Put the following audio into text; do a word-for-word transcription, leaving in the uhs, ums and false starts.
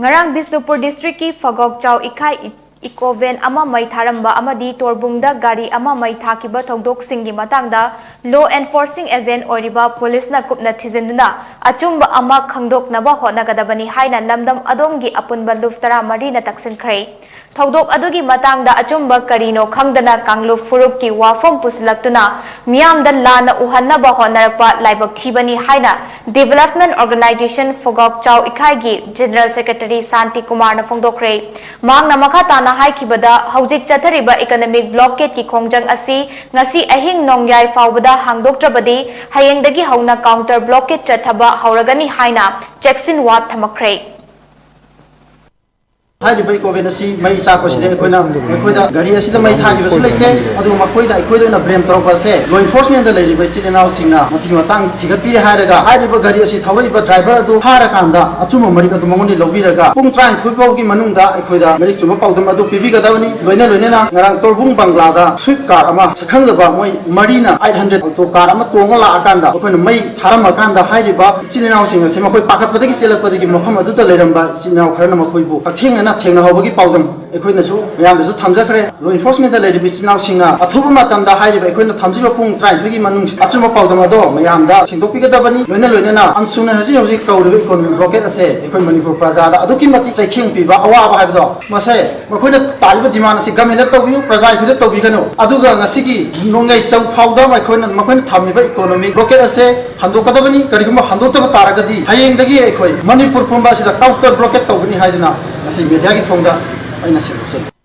ꯉꯔꯥꯡ ꯕꯤꯁꯅꯨꯄꯨꯔ ꯗꯤꯁꯇ꯭ꯔꯤꯛꯀꯤ ꯐꯒꯣꯛꯆꯥꯎ ꯏꯈꯥꯏ E-, eco van ꯑꯃ ꯃꯩ ꯊꯥꯔꯝꯕ ꯑꯃꯗꯤ ꯇꯣꯔꯕꯨꯡꯗ ꯒꯥꯔꯤ ꯑꯃ ꯃꯩ ꯊꯥꯈꯤꯕ ꯊꯧꯗꯣꯛꯁꯤꯡꯒꯤ ꯃꯇꯥꯡꯗ ꯂꯣ ꯑꯦꯟꯐꯣꯔꯁꯤꯡ ꯑꯦꯖꯦꯟ ꯑꯣꯏꯔꯤꯕ ꯄꯨꯂꯤꯁꯅ ꯀꯨꯞꯅ ꯊꯤꯖꯤꯟꯗꯨꯅ ꯑꯆꯨꯝꯕ ꯑꯃ ꯈꯪꯗꯣꯛꯅꯕ ꯍꯣꯠꯅꯒꯗꯕꯅꯤ ꯍꯥꯏꯅ ꯂꯝꯗꯝ ꯑꯗꯣꯝꯒꯤ ꯑꯄꯨꯟꯕ ꯂꯨꯞ ꯇꯔꯥꯃꯔꯤꯅ ꯇꯛꯁꯤꯟꯈ꯭ꯔꯦ꯫ ꯊꯧꯗꯣꯛ ꯑꯗꯨꯒꯤ ꯃꯇꯥꯡꯗ ꯑꯆꯨꯝꯕ ꯀꯔꯤꯅꯣ ꯈꯪꯗꯅ ꯀꯥꯡꯂꯨꯞ ꯐꯨꯔꯨꯞꯀꯤ ꯋꯥꯐꯝ ꯄꯨꯁꯤꯜꯂꯛꯇꯨꯅ ꯃꯤꯌꯥꯝꯗ ꯂꯥꯟꯅ ꯎꯍꯟꯅꯕ ꯍꯣꯠꯅꯔꯛꯄ ꯂꯥꯏꯕꯛ ꯊꯤꯕꯅꯤ ꯍꯥꯏꯅ ꯗꯤꯚꯦꯂꯞꯃꯦꯟ ꯑꯣꯔꯒꯅꯥꯏꯖꯦꯁꯟ ꯐꯒꯣꯛꯆꯥꯎ ꯏꯈꯥꯏꯒꯤ ꯖꯦꯅꯔꯦꯜ ꯁꯦꯀ꯭ꯔꯦꯇꯔꯤ ꯁꯥꯟꯇꯤ ꯀꯨꯃꯥꯔꯅ ꯐꯣꯡꯗꯣꯛꯈ꯭ꯔꯦ꯫ ꯃꯍꯥꯛꯅ ꯃꯈꯥ ꯇꯥꯅ ꯍꯥꯏꯈꯤꯕꯗ, ꯍꯧꯖꯤꯛ ꯆꯠꯊꯔꯤꯕ ꯏꯀꯣꯅꯣꯃꯤꯛ ꯕ꯭ꯂꯣꯀꯦꯠꯀꯤ ꯈꯣꯡꯖꯪ ꯑꯁꯤ ꯉꯁꯤ ꯑꯍꯤꯡ ꯅꯣꯡꯌꯥꯏ ꯐꯥꯎꯕꯗ ꯍꯥꯡꯗꯣꯛꯇ꯭ꯔꯕꯗꯤ ꯍꯌꯦꯡꯗꯒꯤ ꯍꯧꯅ ꯀꯥꯎꯟꯇꯔ ꯕ꯭ꯂꯣꯀꯦꯠ ꯆꯠꯊꯕ ꯍꯧꯔꯒꯅꯤ ꯍꯥꯏꯅ ꯆꯦꯛꯁꯤꯟꯋꯥ ꯊꯝꯃꯛꯈ꯭ꯔꯦ꯫ ꯍꯥꯏꯔꯤꯕ ꯏꯀꯣ ꯚꯦꯟ ꯑꯁꯤ ꯃꯩ ꯆꯥꯛꯄꯁꯤꯗ ꯑꯩꯈꯣꯏꯅ, ꯑꯩꯈꯣꯏꯗ ꯒꯥꯔꯤ ꯑꯁꯤꯗ ꯃꯩ ꯊꯥꯈꯤꯕꯁꯨ ꯂꯩꯇꯦ꯫ ꯑꯗꯨꯒ ꯃꯈꯣꯏꯅ ꯑꯩꯈꯣꯏꯗ ꯑꯣꯏꯅ ꯕ꯭ꯂꯦꯝ ꯇꯧꯔꯛꯄ ꯑꯁꯦ ꯂꯣ ꯑꯦꯟꯐꯣꯔꯁꯃꯦꯟꯗ ꯂꯩꯔꯤꯕ ꯏꯆꯤꯜ ꯏꯅꯥꯎꯁꯤꯡꯅ ꯃꯁꯤꯒꯤ ꯃꯇꯥꯡ ꯊꯤꯒꯠꯄꯤꯔꯦ ꯍꯥꯏꯔꯒ, ꯍꯥꯏꯔꯤꯕ ꯒꯥꯔꯤ ꯑꯁꯤ ꯊꯧꯔꯛꯏꯕ ꯗ꯭ꯔꯥꯏꯚꯔ ꯑꯗꯨ ꯐꯥꯔꯀꯥꯟꯗ ꯑꯆꯨꯝꯕ ꯃꯔꯤꯛ ꯑꯗꯨ ꯃꯉꯣꯟꯗ ꯂꯧꯕꯤꯔꯒ ꯄꯨꯡ ꯇꯔꯥꯅꯤꯊꯣꯏ ꯐꯥꯎꯒꯤ ꯃꯅꯨꯡꯗ ꯑꯩꯈꯣꯏꯗ ꯃꯔꯤꯛ ꯆꯨꯝꯕ ꯄꯥꯎꯗꯝ ꯑꯗꯨ ꯄꯤꯕꯤꯒꯗꯕꯅꯤ꯫ ꯂꯣꯏꯅ ꯂꯣꯏꯅꯅ ꯉꯔꯥꯡ ꯇꯣꯔꯕꯨꯡ ꯕꯪꯒ꯭ꯂꯥꯗ ꯁ꯭ꯋꯤꯐ ꯀꯥꯔ ꯑꯃ ꯁꯛꯈꯪꯗꯕ ꯃꯣꯏ ꯃꯔꯤꯅ ꯑꯩꯠ ꯍꯟꯗ꯭ꯔꯦꯗ ꯑꯣꯜꯇꯣ ꯀꯥꯔ ꯑꯃ ꯇꯣꯡꯉ ꯂꯥꯛꯑꯀꯥꯟꯗ ꯑꯩꯈꯣꯏꯅ ꯃꯩ ꯊꯥꯔꯝꯃꯀꯥꯟꯗ ꯍꯥꯏꯔꯤꯕ ꯏꯆꯤꯜ ꯏꯅꯥꯎꯁꯤꯡ ꯑꯁꯤ ꯃꯈꯣꯏ ꯄꯥꯈꯠꯄꯗꯒꯤ ꯆꯦꯜꯂꯛꯄꯗꯒꯤ ꯃꯐꯝ ꯑꯗꯨꯗ ꯂꯩꯔꯝꯕ ꯏꯆꯤꯜ ꯏꯅꯥꯎ ꯈꯔꯅ ꯃꯈꯣꯏꯕꯨ ꯍꯛꯊꯦꯡꯅꯅ ꯊꯦꯡꯅꯍꯧꯕꯒꯤ ꯄꯥꯎꯗꯝ ꯑꯩꯈꯣꯏꯅꯁꯨ ꯃꯌꯥꯝꯗꯁꯨ ꯊꯝꯖꯈ꯭ꯔꯦ꯫ ꯂꯣ ꯑꯦꯟꯐꯣꯔꯁꯃꯦꯟꯗ ꯂꯩꯔꯤꯕ ꯏꯆꯤꯜ ꯏꯅꯥꯎꯁꯤꯡꯅ ꯑꯊꯨꯕ ꯃꯇꯝꯗ ꯍꯥꯏꯔꯤꯕ ꯑꯩꯈꯣꯏꯅ ꯊꯝꯖꯤꯜꯂꯤꯕ ꯄꯨꯡ ꯇꯔꯥꯅꯤꯊꯣꯏꯒꯤ ꯃꯅꯨꯡꯁꯤꯗ ꯑꯆꯨꯝꯕ ꯄꯥꯎꯗꯝ ꯑꯗꯣ ꯃꯌꯥꯝꯗ ꯁꯦꯡꯗꯣꯛꯄꯤꯒꯗꯕꯅꯤ꯫ ꯂꯣꯏꯅ ꯂꯣꯏꯅꯅ ꯑꯃꯁꯨꯡꯅ ꯍꯧꯖꯤꯛ ꯍꯧꯖꯤꯛ ꯇꯧꯔꯤꯕ ꯏꯀꯣꯅꯣꯃꯤꯛ ꯕ꯭ꯂꯣꯀꯦꯠ ꯑꯁꯦ ꯑꯩꯈꯣꯏ ꯃꯅꯤꯄꯨꯔ ꯄ꯭ꯔꯖꯥꯗ ꯑꯗꯨꯛꯀꯤ ꯃꯇꯤꯛ ꯆꯩꯊꯦꯡ ꯄꯤꯕ ꯑꯋꯥꯕ ꯍꯥꯏꯕꯗꯣ, ꯃꯁꯦ ꯃꯈꯣꯏꯅ ꯇꯥꯔꯤꯕ ꯗꯤꯃꯥꯟ ꯑꯁꯤ ꯒꯃꯦꯟꯅ ꯇꯧꯕꯤꯌꯨ, ꯄ꯭ꯔꯖꯥ ꯑꯩꯈꯣꯏꯗ ꯇꯧꯕꯤꯒꯅꯨ꯫ ꯑꯗꯨꯒ ꯉꯁꯤꯒꯤ ꯅꯣꯡꯌꯥꯏ ꯆꯧ ꯐꯥꯎꯗ ꯑꯩꯈꯣꯏꯅ, ꯃꯈꯣꯏꯅ ꯊꯝꯃꯤꯕ ꯏꯀꯣꯅꯣꯃꯤꯛ ꯕ꯭ꯂꯣꯀꯦꯠ ꯑꯁꯦ ꯍꯟꯗꯣꯛꯀꯗꯕꯅꯤ꯫ ꯀꯔꯤꯒꯨꯝꯕ ꯍꯟꯗꯣꯛꯇꯕ ꯇꯥꯔꯒꯗꯤ ꯍꯌꯦꯡꯗꯒꯤ ꯑꯩꯈꯣꯏ ꯃꯅꯤꯄꯨꯔ ꯄꯨꯝꯕ ꯑꯁꯤꯗ ꯀꯥꯎꯟꯇꯔ ꯕ꯭ꯂꯣꯀꯦꯠ ꯇꯧꯒꯅꯤ ꯍꯥꯏꯗꯨꯅ ꯉꯁꯤ ꯃꯦꯗꯤꯌꯥꯒꯤ ꯊꯣꯡꯗ ꯑꯩꯅ ꯁꯦꯡꯗꯣꯛꯆꯔꯤ꯫